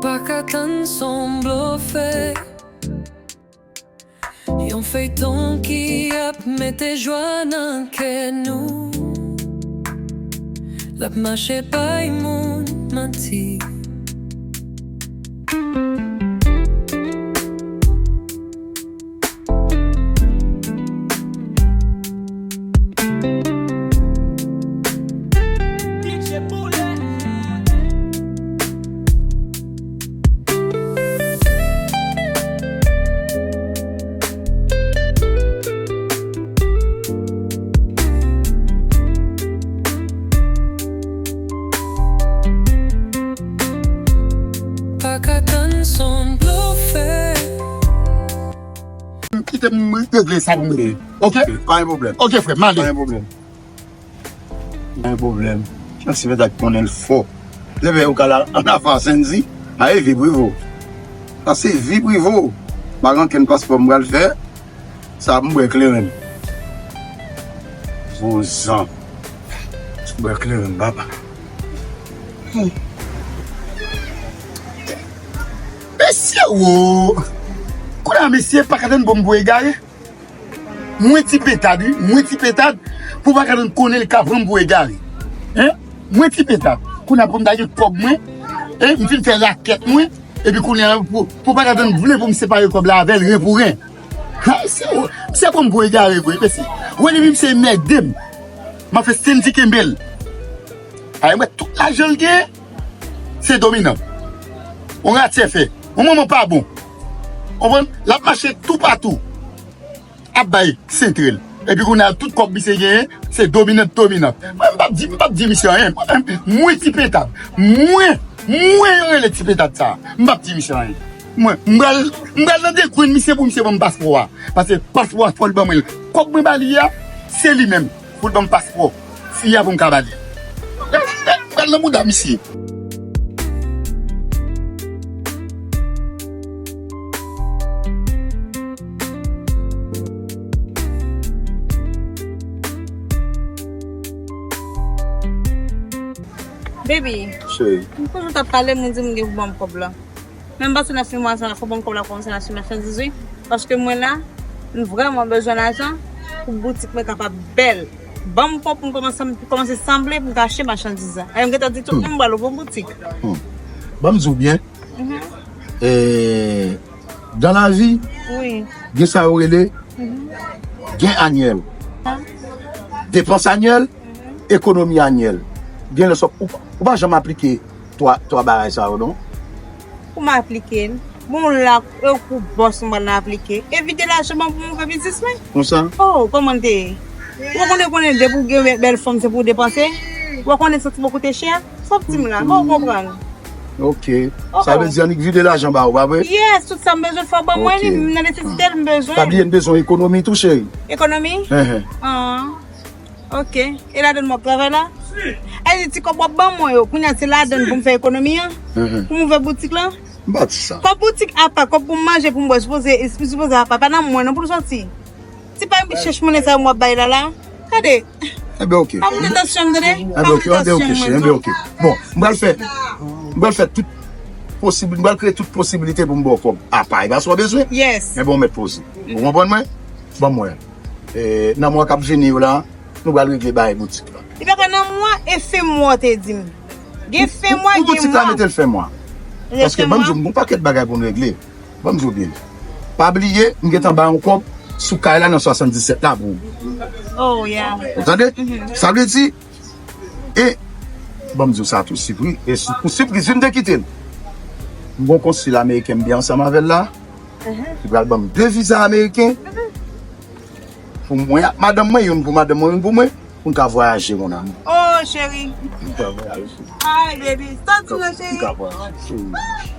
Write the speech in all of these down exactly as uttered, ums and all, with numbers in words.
Pa ka tann, s on blofè. Yon feyton ki ap mete jwa nan kè nou. L ap mache bay moun manti. Pa ka tann, s on blofè. Kite m regle sa pou m regle. Oke? Pa gen pwoblèm. Oke, frè, m ale. Pa gen pwoblèm. Pa gen pwoblèm. Chans se pètèt konnen l fò. Lè ou ka la, an afè a Sendy, a e vi prive w. Sa se vi prive w. Pa gen ankenn paspò m pral fè. Sa m bwè kleren. Vouzan. Bwè kleren, papa. Mesye, wo! Kounye a, mesye, pa ka tann pou m pou egare. Mwen ti pentad, wi. Mwen ti pentad, pou pa ka tann konnen li ka pran m pou egare. Hein? Mwen ti pentad. Kounye a pou m ta gen kòb mwen, e m fin fè rakèt mwen, epi kounye a pou, pou pa ka tann vle pou m separe kòb la avè l, ren pou ren. Ha, misye, misye pran m pou egare vre, mesye. Wè depi misye mède m, m ap fè Sendy kenbe l. A, mwen tout lajan l gen, se dominant. On ratyè fè. On manman pa bon. Konprann? L ap mache toupatou. Ap bay sentre l. Epi kounye a tout kòb misye genyen, se dominant, dominant. Mwen m p ap di, m p ap di misye anyen. Mwen, mwen ti pentad. Mwen, mwen yo rele ti pentad sa. M p ap di misye anyen. Mwen, m pral, m pral nan de kwen misye pou misye ban m paspò a. Paske paspò a fò l ban mwen l. Kòb mwen ba li a, se li menm pou l ban m paspò fi a pou m ka ba li. M pral nan mouda misye. Baby, cheri, m konnen w t ap pale m, ou di m gen pou ban m kòb la. Men m panse nan fen mwa sa, fò ban m kòb la pou kòmanse nan achte machandiz, wi. Paske mwen la, m vrèman bezwen lajan pou boutik mwen kapab bèl. Ban m kòb pou m kòmanse, kòmanse sanble pou m ka achte machandiz la. E m gentan di tout moun m pral ouvri boutik. Hmm. Ban m di w byen, eh, dans la vie, wi, gen sa yo rele, gen anyèl. Depans anyèl, ekonomi anyèl. Gen lè sa, ou, ou pa janm aplike twa, twa bagay sa yo, non? Pou m aplike l. Bon, la, e kou bòs mwen nan aplike. E vide lajan ban pou m fè biznis mwen. Konsa? Oh, kòman l te ye? Ou konnen, konnen depi w gen bèl fòm, se pou w depanse. Ou konnen sa ti poko te chè. Sa w ap di m la, bon, ou konprann. Ok. Oh, oh. Sa vle di annik vide lajan ba ou, pa vre? Yes, tout sa m bezwen fò ban mwen, ok, li, m nan nesesite l, m bezwen. Pa bliye n bezwen ekonomi tou, cheri. Ekonomi? Ehe. Ah. Ok. E ladann m w ap travay la? E di ti kòb w ap ban mwen yo, kounye a se ladann pou m fè ekonomi an? Ehe. Pou m ouvè boutik la? M pa di sa. Kòb boutik apa, kòb pou m manje, pou m bwè, sipoze, sipoze apa, pa nan mwen non pou l soti. Ti pa chèch monnen sa yo m w ap bay la la. Gade. Enben, ok. Pa moute tansyon m, tande. Enben, ok, enben, ok, cheri, enben, ok. Bon, m pral fè, m pral fè tout posib-, m pral kreye tout posiblite pou m ba w kòb apa, e pa sa w bezwen? Yes. Enben, ou mèt poze. Ou konprann mwen? Ban m wè. E, nan mwa k ap vini yo la, nou pral regle bagay boutik la. Li pa ka nan mwa, e fen mwa w te di m. Gen fen mwa, gen mwa. Pou boutik la, mete l fen mwa. Paske ban m di w, gon pakèt bagay pou n regle. Ban m di w byen. Pa bliye, m gentan ba yon kòb sou kay la nan swasanndisèt la pou ou. Oh, yeah. Ou tande? Mhm. Sa vle di, e, ban m di w sa tou, sipriz, e si, pou sipriz, vin te kite l. M gon konsil ameriken m byen ansanm avè l la. Mhm. Li pral ban m de viza ameriken. Mhm. Pou mwen ak madanm mwen, youn pou madanm mwen, youn pou mwen. Pou n ka vwayaje, mon amour. Oh, cheri. Pou n ka vwayaje. Ay, baby. Sòti non, cheri. Pou n ka vwayaje, cheri.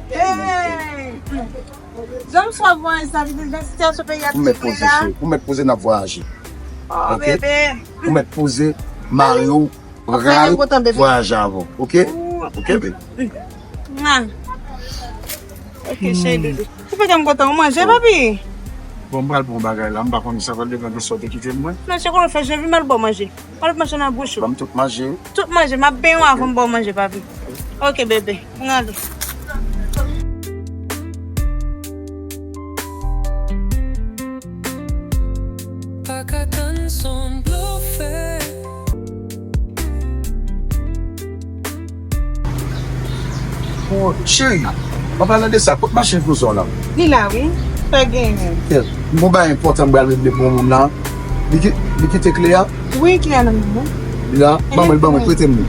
Hey. Jan m swa vwayaje sa, vin nan sitiyasyon peyi a. Ou mèt poze, cheri. Ou mèt poze, n ap vwayaje. Oh, bebe. Ou mèt poze, mari w pral vwayaje avè w. Ok? Ok, baby. Mwa. Ok, cheri doudou. Ou fè kè m kontan, ou manje, papi? Bon, m pral pran yon bagay la, m pa konn sa pral devan de sa w te kite m, mwen. Non, cheri, konnen w fè jan vi mal ba w manje. Al manje nan bouch ou. Ban m tout manje. Tout manje, m ap benyen w avan m ba w manje, papi. Ok, bebe, m ale. Oh, cheri, an palan de sa, kot machin kouzen w lan? Li la, wi. Fè genyen. Kèt, m gon bagay enpòtan m pral regle pou yon moun la. Li ki-, li kite kle a? Wi, kle a nan men mwen. Li la? Ban mwen, ban mwen, prete m li.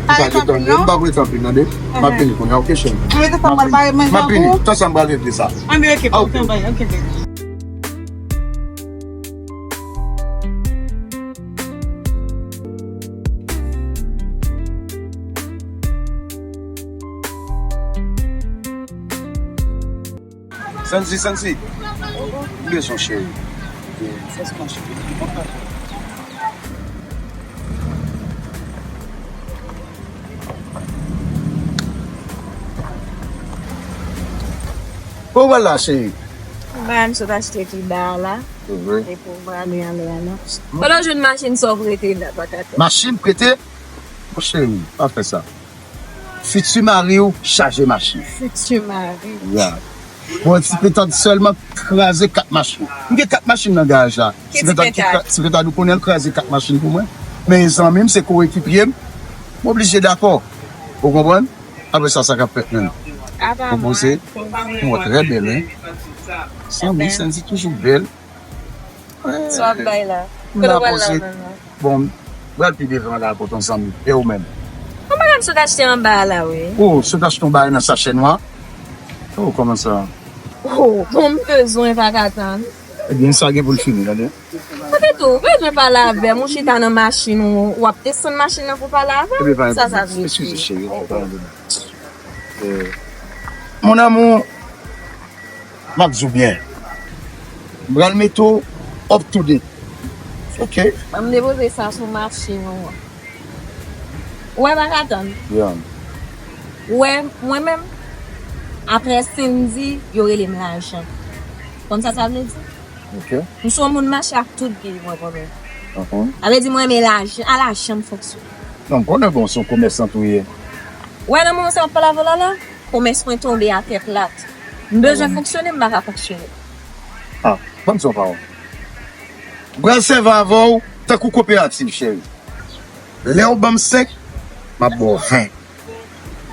Pa rete anpil, non? M pa rete anpil, tande? M ap vini kounye a, oke, cheri? M rete fò m pral bay manje pou ou. M ap vini. Tan sa m pral regle sa. Anben, oke, pa gen pwoblèm, oke, bebe. Sansi, Sansi. Ou bezwen cheri. Sansi, cheri. Ou wè la, cheri. Bagay m sot achte pi ba a la. Se vre. Epi w prale ale a la. Pandan w jwenn machin sa w prete la, pa ka fè. Machin prete? Mon cheri, pa fè sa. Fiti mari w chaje machin. Fiti mari w. Ya. Bon, ti pentad sèlman kraze kat machin. M gen kat machin nan garaj la. Ki ti pentad? Ti pentad ou konnen l kraze kat machin pou mwen. Men zanmi m, se koekipye m. M oblije dakò. Ou konprann? Apre sa, sa k ap fèt menm? Apa mwen, poze. Ou trè bèl, wi. Zanmi, Sansi toujou bèl. Sa w ap bay la? Kote w pral la menm la? Bon, m pral pi devan la kot yon zanmi. E ou menm? Yon bagay m sot achte anba a la, wi. Oh, sot achte yon bagay nan sachè nwa? Oh, kòman sa? Oh, bon, m bezwen pa ka tann. Ebyen, sa gen pou l fini, tande. Epi tou, ou bezwen pale avè m, ou chita nan machin ou, w ap desann machin nan pou pale avè m? Sa sa vle di? Eskize, cheri, pa pale de mwen. Eh, mon amour, m ap di w byen. M pral mete w up to date. Oke? Ban m depoze sa sou machin ou an. Ou wè pa ka tann. Yeah. Ou wè, mwen menm, apre Cindy, yo rele m lajan. Konn sa sa vle di? Oke. M se yon moun mache ak tout byen mwen kanmenm. Mhm. Sa vle di mwen renmen lajan, a lajan m fonksyone. Non, m konnen bon, se yon komèsant ou ye. Ou wè nan moman sa m ap pale avè w la la, komès mwen tonbe atè plat. M bezwen fonksyone, m pa ka fonksyone. Ah, ban m di w yon pawòl. M pral sèvi avè w tankou koperativ, cheri. Lè w ban m senk, m ap ba w ven.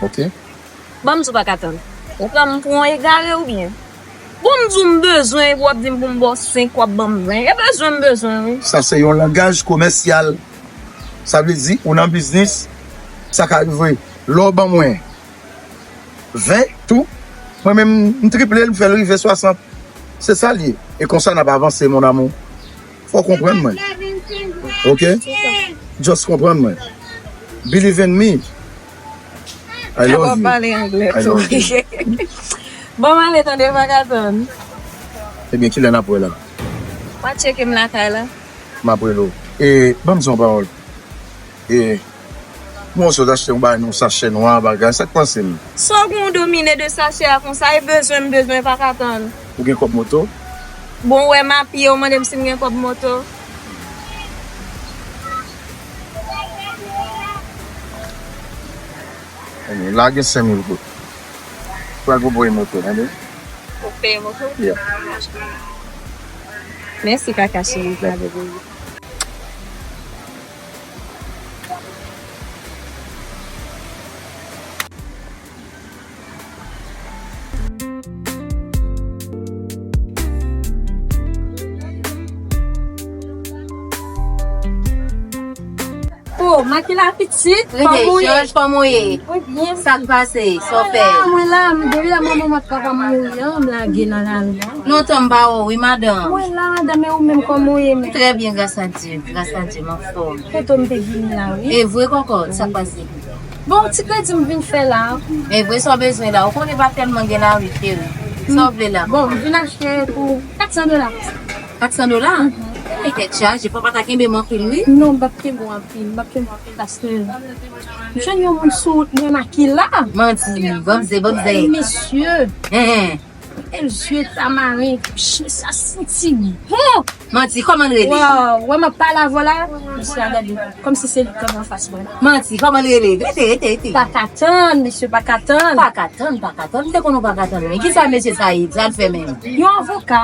Oke? Ban m di w pa ka tann. Ou pran m pou yon egare oubyen? Bon, m di w m bezwen, epi w ap di m pou m ba w senk, w ap ban m ven. E bezwen m bezwen, wi. Sa se yon langaj komèsyal. Sa vle di, ou nan biznis, sa ka rive. Lè w ban mwen ven tou, mwen menm, m triple l, m fè l rive swasant. Se sa l ye. E konsa n ap avanse, mon amour. Fò w konprann mwen. Oke? Just konprann mwen. Believe in me. I love you. W ap pale anglè tou. I love you. Bon, m ale tande, pa ka tann. Ebyen, kilè n ap wè la? W a tcheke m lakay la. M ap rele w. E, ban m di w yon pawòl. E, m wè w sot achte yon bagay nan yon sachè nwa, bagay, sa k pase m? Sa w gen w domine de sachè a konsa, e bezwen m bezwen, pa ka tann. Ou gen kòb moto? Bon, w wè m a pye, ou mande m si m gen kòb moto. Anyen, la gen senk mil goud. Pral pou peye moto, tande? Pou peye moto? Yeah. Mèsi, kaka cheri, sa vle di. Oh, Makila pitit, kòman w ye? Jòj, kòman w ye? Mwen byen. Sa k pase? Sa w fè? Mwen la, mwen la, m depi lè manman m ak papa m mouri an, m lage nan lari a. Lontan m pa wè w, wi, madanm. Mwen la, madanm, e ou menm, kòman w ye menm? Trè byen, gras a Dye. Gras a Dye, m anfòm. Foto m te vini la, wi. E vre, kòkòt, sa k pase? Bon, ti kredi m vin fè la. E vre, sa w bezwen la? Ou konnen pa tèlman gen lari, cheri. Sa w vle la? Bon, m vin achte pou kat san dola. Kat san dola? Mhm. E tèt chaje, papa ta kenbe m anpil, wi. Non, m p ap kenbe w anpil, m p ap kenbe w anpil, paske m jwenn yon moun sou wout mwen, Makila. Manti, banmzè, banmzè. Mesye. Hen, hen. Bèl zye tamaren, pch, sa santi bon. Manti, kòman l rele? Waw, wè m ap pale avè w la, mesye a gade kòmsi se li k kanpe anfas mwen la. Manti, kòman l rele? Rete, rete, rete. Pa ka tann, mesye, pa ka tann. Pa ka tann, pa ka tann. M te konn ou pa ka tann, men kisa mesye sa ye? Sa l fè menm? Yon avoka.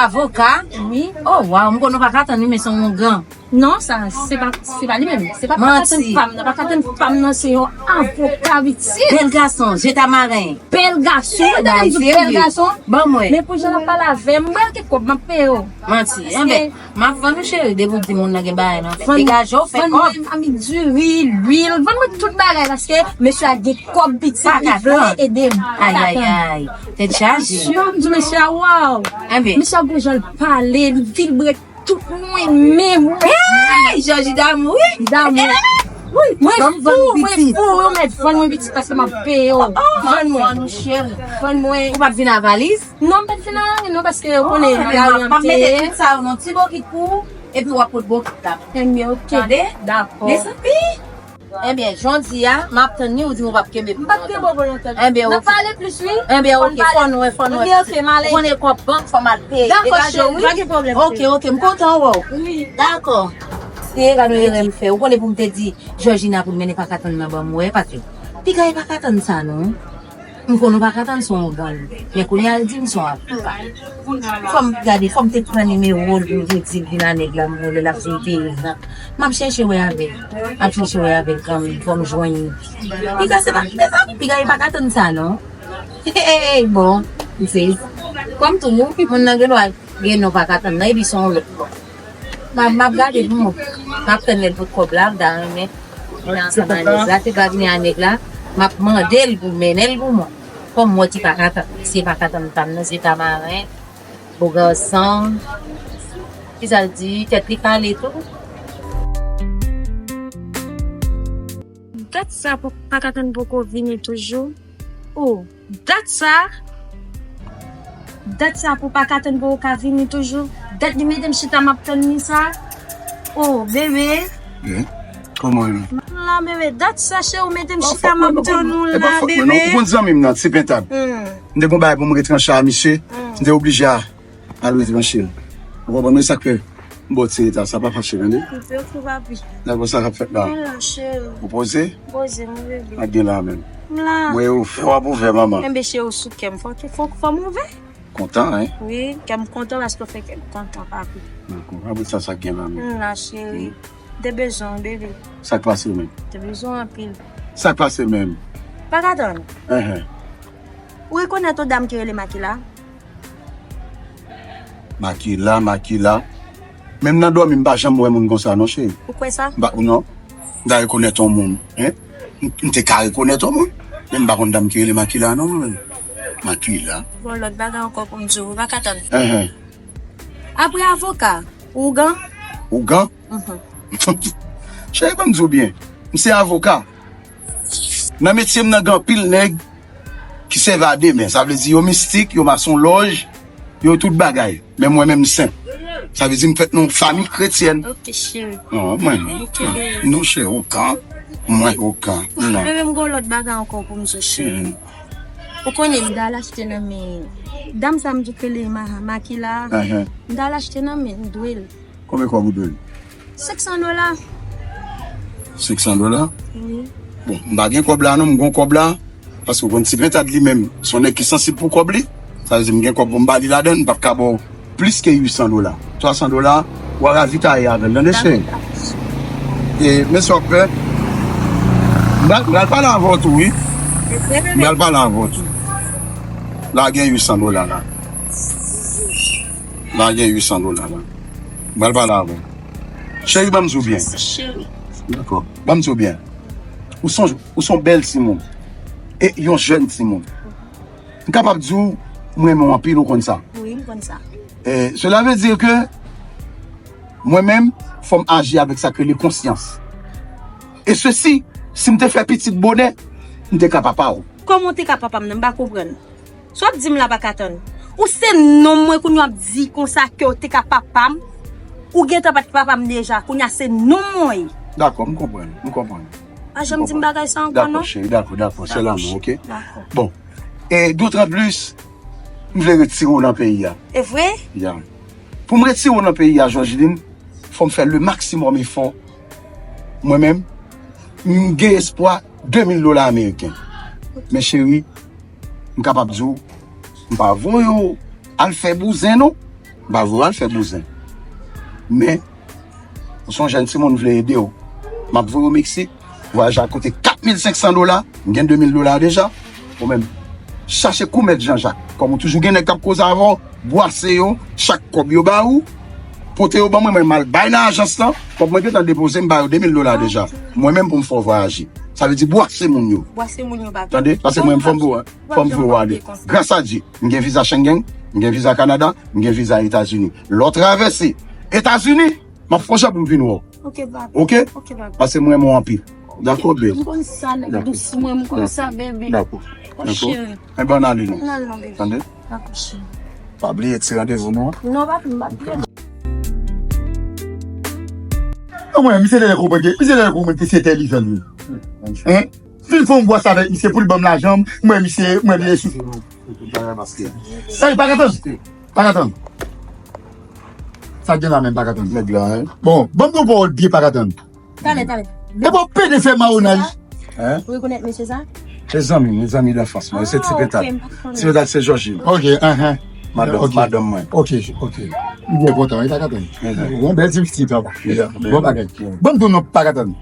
Avoka? Wi. Oh, waw, m konn ou pa ka tann, wi, men se yon gran. Non, sa, se pa, se pa li menm. Se pa pa ka tann pa m nan, pa ka tann pa m nan, se yon avoka, pitit. Bèl gason, je tamaren. Bèl gason, ou tande m di w bèl gason? Ban mwen. Men pou jan l ap pale avè m, mwen gen kòb, m ap peye w. Manti. Enben, m ap vann ou cheri, depi w di moun nan gen bagay nan men. Degaje w, fè kòb. Vann mwen annik diri, lwil, vann mwen tout bagay, paske mesye a gen kòb, pitit, li vle ede m. Ay, ay, ay. Tèt chaje. Mesye a, m di mesye a, waw. Enben. Mesye a gon jan l pale, li vibre. Tout mwen menm, wi. Hey, Jòji damou, wi. Damou. Wi, mwen fou, mwen fou, wi, mèt vann mwen pitit paske m ap peye w. Vann mwen. Vann mwen. Ou p ap vin a valiz? Non, m p ap vin a anyen, non, paske ou konnen lari an m te ye. M ap mete tout sa yo nan ti bokit pou ou, epi w ap pot bokit la. Enben, oke. Tande? Dakò. Mezanmi. Ebyen, jodi a, m ap tann ni, ou di m ou p ap kenbe pou lontan. M p ap kenbe w pou lontan. Ebyen, oke. N ap pale plis, wi. Ebyen, oke, fò n wè, fò n wè. Oke, oke, m ale. Ou konnen kòb bank, fò m al peye. Dakò, cheri, pa gen pwoblèm. Oke, oke, m kontan wè w. Wi. Dakò. Se erè nou erè m fè. Ou konnen pou m te di Jòjina pou l mennen pa ka tann nan ban m wè, paske piga e pa ka tann sa, non. M konn ou pa ka tann se yon gang. Men kounye a l di m se yon avoka. Fò m gade, fò m te pran nimewo l pou m te di l vin a nèg la, m wè lè l ap vin peye m nan. M ap chèche wè avè l. M ap chèche wè avè l kanmenm, fò m jwenn li. Piga se pa, mezanmi, piga e pa ka tann sa non. Bon, m sezi. Kòm tou, moun nan gen dwa gen non pa ka tann nan, epi se yon lòt bò. M ap, m ap gade pou mwen. M ap tann lè l pot kòb la, m ta renmen. Mwen ansanm a nèg la, te ka vini a nèg la, m ap mande l pou mennen l pou mwen. Kòm mwen ki pa ka tann, se pa ka tann pa m nan, se tamaren, bo gason. Kisa l di, tèt li kale tou. Dat sa pou pa ka tann poko vini toujou. Oh. Dat sa, dat sa pou pa ka tann pou ou ka vini toujou. Dat li mete m chita m ap tann li sa. Oh, bebe. Byen. Kòman w ye? M la, bebe. Dat sa, cheri, ou mete m chita m ap tann ou la, bebe. Ou konn zanmi m nan, Ti Pentad. M te gon bagay pou m retranche a misye. M te oblije a. Al retranche l. Ou konprann mwen sa k fè m ba w ti reta, sa pa fache, tande? Koupe, koupe, papi. Dakò, sa k ap fèt la? Mwen la, cheri. Ou poze? Poze, mon bebe. Sa k gen la menm? M la. Mwen ouvè, w ap ouvè, manman. Enben, cheri, ou sou kè m. Fò, fò, fò m ouvè. Kontan, en? Wi, kè m kontan paske w fè kè m kontan, papi. Dakò, pa bout sa, sa k gen la menm? M la, cheri. M te bezwen w, bebe. Sa k pase menm? Te bezwen w anpil. Sa k pase menm? Pa ka tann. Enhen. Ou rekonèt yon dam ki rele Makila? Makila, Makila. Menm nan dòmi, m pa janm wè moun konsa non, cheri. Ou kwè sa? M pa, non. M ta rekonèt yon moun, en? M, m te ka rekonèt yon moun. Men m pa konn dam ki rele Makila non, mwen menm. Makila. Bon, lòt bagay ankò pou m di w, ou pa ka tann. Enhen. Apre avoka, ougan? Ougan? Mhm. Cheri, ban m di w byen. M se avoka. Nan metye m nan, gen anpil nèg ki sèvi a de men. Sa vle di yo mistik, yo masonlòj, yo tout bagay. Men mwen menm m sen. Sa vle di m fèt nan yon fanmi kretyèn. Ok, cheri. Non, mwen non. Ok, bebe. Non, cheri, okan. Mwen okan. Non. Bebe, m gon lòt bagay ankò pou m di w, cheri. Hmm. Ou konnen m t al achte nan men dam sa m di w k rele Ma-, Makila. Ahan. M t al achte nan men l, m dwe l. Konbyen kòb ou dwe l? Senk san dola. Senk san dola? Wi. Bon, m pa gen kòb la non, m gon kòb la. Paske w konn Ti Pentad li menm, se yon nèg ki sansib pou kòb li. Sa vle di m gen kòb pou m ba li ladann, m p ap ka ba w plis ke uit san dola. Twa san dola, w a ravitaye avè l, tande cheri? E, men sa w ap fè? M pral, m pral pale avè w tou, wi. M pral pale avè w tou. La gen uit san dola la. La gen uit san dola la. M pral pale avè w. Cheri, ban m di w byen. Cheri. Dakò. Ban m di w byen. Ou se yon, ou se yon bèl timoun. E yon jèn timoun. M kapab di w, m renmen w anpil, ou konn sa. Wi, m konn sa. E, cela veut dire que mwen menm, fò m aji avèk sa k rele konsyans. E sesi, si m te fè pitit bonè, m te ka papa w. Kòman w te ka papa m nan? M pa konprann. Sa w ap di m la pa ka tann. Ou se nonm mwen kounye a w ap di konsa ke w te ka papa m? Ou gentan pa t papa m deja, kounye a se nonm mwen w ye. Dakò, m konprann, m konprann. Pa janm di m bagay sa ankò non. Dakò, cheri, dakò, dakò, se lanmou, oke? Dakò. Bon, e d'autant plus, M vle retire w nan peyi a. E vre? Ya. Pou m retire w nan peyi a, Georgeline, fò m fè le maksimòm efò. Mwen menm, m gen espwa de mil dola ameriken. Men cheri, m kapab di w, m pa voye w al fè bouzen non. M pa voye w al fè bouzen. Men, ou se yon jèn timoun, m vle ede w. M ap voye w Meksik, vwayaj la koute kat mil senk san dola, m gen de mil dola deja. Ou menm, chache kou mèt Jean Jacques. Kòm ou toujou gen nèg k ap koze avè w, bwase yo, chak kòb yo ba ou, pote yo ban mwen, mwen m al bay nan ajans lan. Kòb mwen gentan depoze, m ba yo de mil dola deja. Mwen menm pou m fè w vwayaje. Sa vle di bwase moun yo. Bwase moun yo pa. Tande? Paske mwen m fè m pou, fè m pou w ale. Gras a Dye, m gen viza Schengen, m gen viza Kanada, m gen viza Etazini. Lè w travèse Etazini, m ap fè yon jan pou m vin wè w. Ok, papi. Ok? Ok, papi. Paske m renmen w anpil. Dakò, baby? M konn sa, nèg dous mwen, m konn sa, baby. Dakò. Oh, dakò. Cheri. Enben, ann ale non. Ann ale non, baby. Tande? Dakò, cheri. Pa bliye ti randevou nou an. Non, papi, m pa bliye. Mwen, misye te konprann ke, misye te konprann ke se entèlijan li ye. Hein? Fin fè yon bwòs avèk misye pou l ban m lajan, mwen misye, mwen li sou. Ey, pa ka tann. Pa ka tann. Sa gen la menm pa ka tann. Nèg la, hein? Bon, ban m yon pawòl byen pa ka tann. Talè, talè. E bon, pede fè mawonaj. Hein? Ou rekonèt mesye sa? Se zanmi m, zanmi danfans mwen. Se Ti Petad. Ti Petad se Jòji. Ok, enhen. Madanm, madanm mwen. Ok, ok. M byen kontan, e pa ka tann. Bon, bèl ti pitit, papa. Bon bagay. Ban m di w non pa ka tann.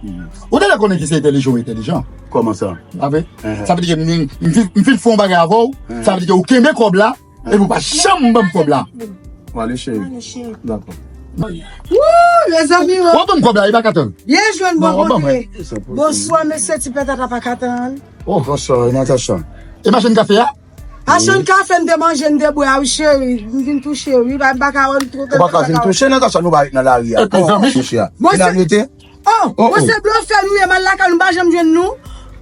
Ou te konnen ki se entèlijan ou entèlijan? Kòman sa? Sa vle di ke m, m fin, m fin fè yon bagay avè w, sa vle di ke ou kenbe kòb la, epi ou pa janm ban m kòb la. W ale, cheri. Dakò. Woo, lezanmi, w ap ban m kòb la, e pa ka tann. Byen jwenn, bò kote. Bonswa, mesye Ti Petad, pa ka tann. Oh, bonswa, Natacha. E machann kafe a? Machann kafe, n te manje, n te bwè, a wi, cheri. M vin touche, wi. M pa ka wè m twò. Ou pa ka vin touche, Natacha, nou pa ret nan lari a. Epi zanmi. Touche a. Vin al rete. Oh, oh, bon, se blofè nou ye, m al lakay nou, m pa janm jwenn nou.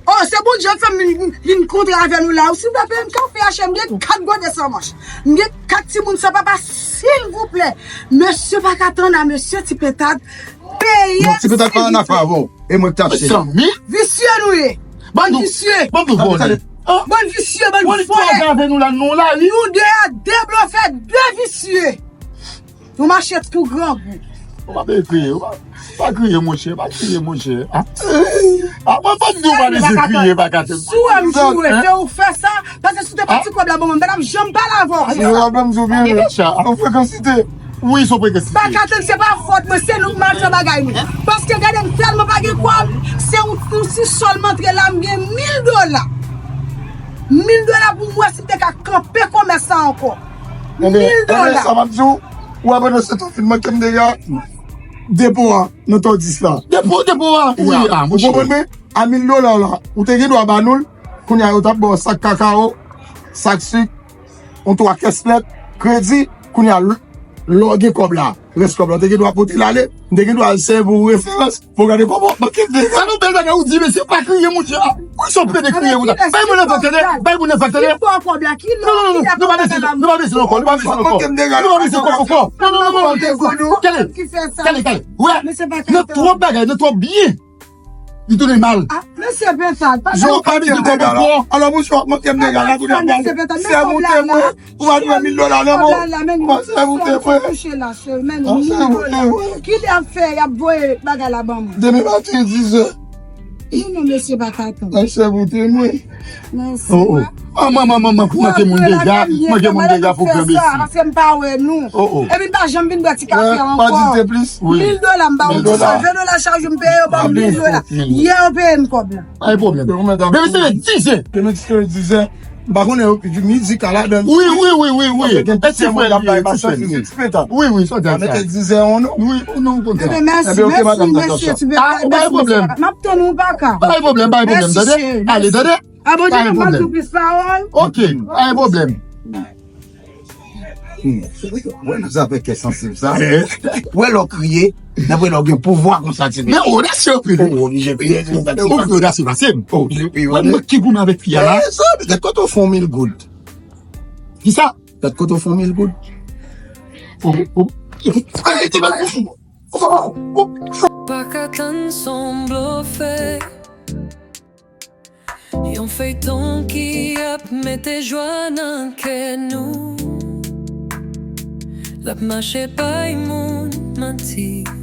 Oh, se Bondye k fè m vin, vin kontre avè nou la. Ou silvouplè, peye m kafe a, chè, m gen kat gode san manch. M gen kat timoun san papa, silvouplè. Mesye pa ka tann a mesye Ti Petad. Peye m, silvouplè. Non, Ti Petad pa ann afè avè w. E mwen k t ap cheri. Zanmi? Visye nou ye. Bann visye. Bann visye, bann vòlè. Bann visye, bann vòlè. Nou de a de blofè, de visye. Nou mache tou grangou. Ou pa bezwen kriye, ou pa, pa kriye, monchè, pa kriye, monchè. Ah. Ah, mwen pa di w pa bezwen kriye, pa ka tann. Si w wè m joure, se ou k fè sa, paske si w te pati kòb la ban mwen, m pa t ap janm pale avè w. Si w wè m joure, byen, sa, an frekansite. Wi, se yon frekansite. Pa ka tann, se pa fòt mwen, se nou k mal fè bagay nou. Paske gade m tèlman pa gen kòb, se yon, yon ti sòl m antre la, m gen mil dola. Mil dola pou m wè si m te ka kanpe komès sa ankò. Mil dola. Sa m ap di w, ou aprann se tou fin manke m deja depo a nan tòdis la. Depo, depo a. Wi, a, ou konprann mwen? A mil dola la, ou te gen dwa ba nou l, kounye a yo t ap ba w sak kakawo, sak sik, yon twa kès lèt, kredi, kounye a l-, lè w gen kòb la, rès kòb la, ou te gen dwa pote l ale, m te gen dwa al sèvi w referans, pou w gade kòman manke m deja. Sa nou bèl bagay ou di, mesye, pa kriye, monchè. Wi, se yon pede kriye, monchè. Bay moun nan fè tande, bay moun nan fè tande. Ki bò kòb la, ki lè, ki lè pou bagay la ban mwen? Nou pa bezwen ankò, nou pa bezwen ankò. Nou pa bezwen kòb ankò. Non, non, non, non, non. Kale, kale, kale. Wè, nan twòp bagay, nan twòp byen. Li tounen mal. Ah, mesye Petad, pa... Jou pa di kòb ankò. Alò, mouche, w ap manke m deja la, kounye a, sèvoute mwen. Ou pa jwenn mil dola nan men w. Ou pa sèvoute mwen. Touche la, sè, men mil dola. Ki lè y ap fè, y ap voye bagay la ban mwen? Demen maten, dizè. Non, non, mesye, pa ka tann. Ay, sèvoute mwen. Mèsi. Oh, oh. Ah, manman, manman, pou manke moun deja, manke moun deja pou pran besi. Paske m pa wè nou. Oh, oh. Epi m pa janm vin bwè ti kafe a ankò. Pa di te plis. Wi. Mil dola m ba w. Mil dola. Ven dola chak jou m peye yo, ba w mil dola. Yè yo peye m kòb la. Pa gen pwoblèm. Demen se dizè. Demen se dizè. M pa konnen, midi ka ladan. Wi, wi, wi, wi, wi. E ti frè li ye, ti frè li ye. Wi, wi, sa w di sa. Mete dizè an non. Wi, ou non, ou konn sa. Ebyen, mèsi, mèsi, mesye, ti frè. Ah, pa gen pwoblèm. M ap tann ou, pa ka. Pa gen pwoblèm, pa gen pwoblèm, tande. Ale, tande. Abòne nan YouTube, plis pawòl. Ok, pa gen pwoblèm. Hmm. Wè, nan zafè kè sansib sa. Wè, lè w kriye, nan vre lè w gen pouvwa konsa, ti mesye. Men odasye anpil. Ou oblije kriye, se sa ki... Ou vin odasye pase m. Ou oblije kriye. Wè, mwen ki goumen avèk fi a la. Eh, sa, petèt kote w fè yon mil goud. Kisa? Petèt kote w fè yon mil goud. Ou, ou, ou, ou, ou. Pa ka tann, se yon blofè. Yon feyton ki ap mete jwa nan kè nou. L ap mache bay moun manti.